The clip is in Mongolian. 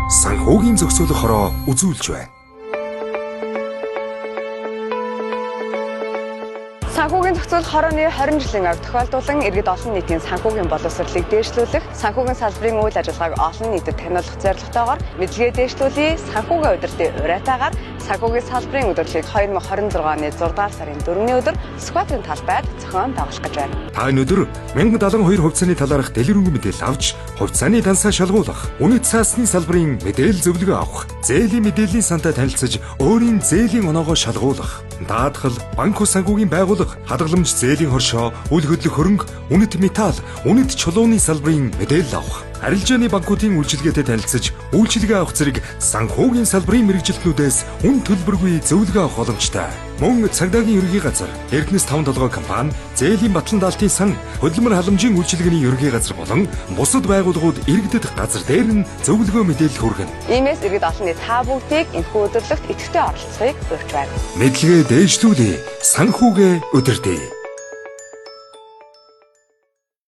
Санхүүгийн зохицуулах хороо үзүүлж байна. Санхүүгийн зохицуулах хорооны 20 жилийн ойг тохиолдуулан иргэд олон нийтийн санхүүгийн боловсролыг дээшлүүлэх, санхүүгийн салбарын үйл ажиллагааг олон нийтэд таниулах зорилготойгоор мэдлэгээ дээшлүүлье, санхүүгээ удирдъя уриатаагаар санхүүгийн салбарын удирдлыг 2026 оны 6 дугаар сарын 4-ний өдөр Сүхбаатарын талбайд зохион байгуулах гэж байна. Та энэ өдөр 1072 хувьцааны талаарх дэлгэрэнгүй мэдээлэл авч, хувьцааны дансаа шалгуулах, үнэт цаасны салбарын мэдээлэл зөвлөгөө авах, зээлийн мэдээллийн сантай танилцаж, өөрийн зээлийн оноогоо шалгуулах, даатгал, банк ус санхүүгийн байгууллага, хадгаламж зээлийн хоршоо, үл хөдлөх хөрөнгө, үнэт металл, үнэт чулууны салбарын мэдээлэл авах, арилжааны банкуудын үйлчилгээтэй танилцаж, үйлчилгээ авах зэрэг санхүүгийн салбарын мэргэжилтнүүдээс үн төлбөргүй зөвлөгөө авах боломжтой. Мөн цагдаагийн ерөнхий газар, Эрдэнэс 5 толгой компани, зээлийн батлан даалтын сан, хөдөлмөр халамжийн үйлчилгээний ерөнхий газар болон бусад байгууллагууд иргэдэд газар дээр нь зөвлөгөө мэдээлэл хүргэнэ. Иймээс иргэд олон нийт та бүгдийг энэхүү удирдлагт идэвхтэй оролцохыг урьж байна. Мэдлэгээ дээшлүүлье, санхүүгээ удирдъя.